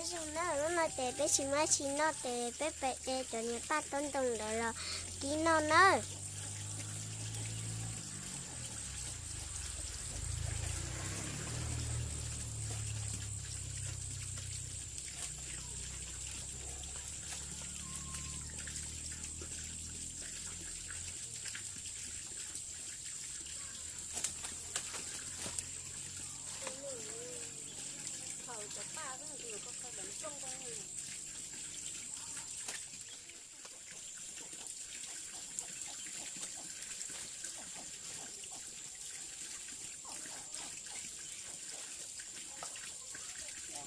Nyob zoo na, hnub no ces peb tsis muaj dab tsi noj ces peb pais de cov niag paj taub ntoo ntawd los kib noj nawb.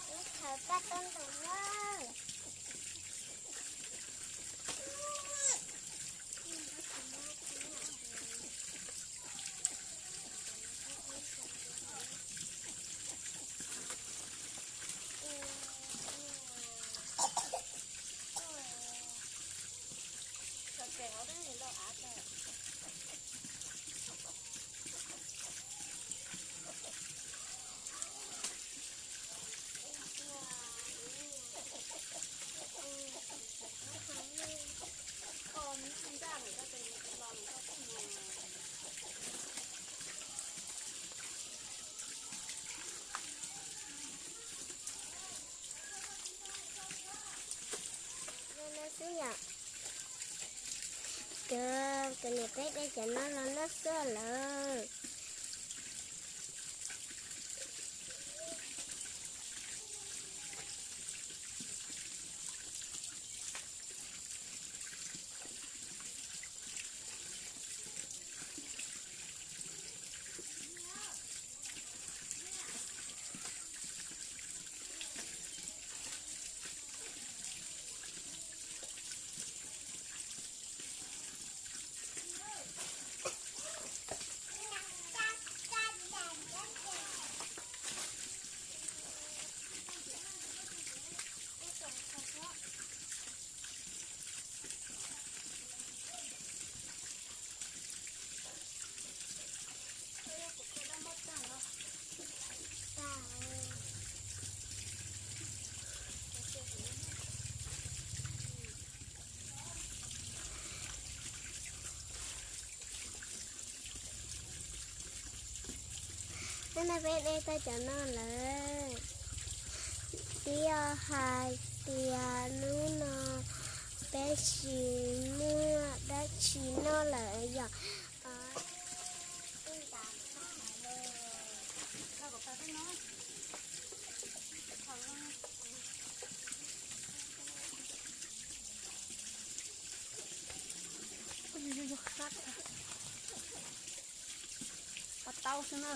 Peb khaws paj taub ntoo na. Cov, cov niam peb de cov no los noj xwb lawm. Hnub no peb de tau cov no lawm. Twb yog hais tias hnub no peb tsis muaj dab tsi noj lawm yom. Paj taub xwb na.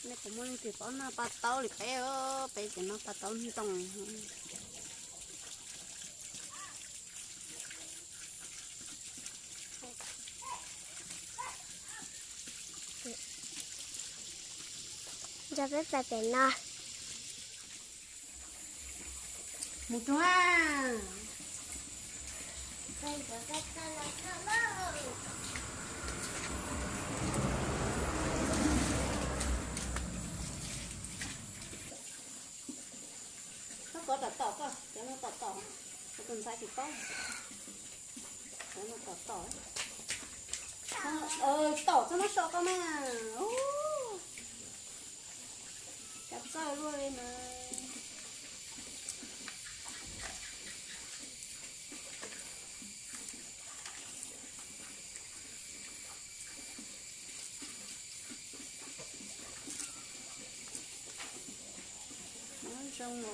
Nej puas muaj leej twg paub noj paj taub li peb? Peb ces noj paj taub ntoo. Nrog peb pais pem no. Mus tsuag. Koj kov tom tom koj, cov no tom tom, kuv tus ntxhais tsis paub. Cov no tom tom. Tom txhob muab so koj mas. Cas txawj luaj li mas. Nyob zoo os,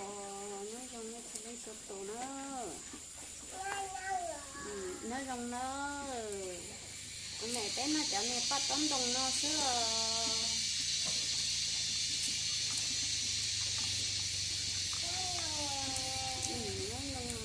nyob zoo nej txhua leej txhua tus na. Nyob zoo na. Kuv niam peb noj cov niag paj taub ntoo no xwb os. Nyob zoo.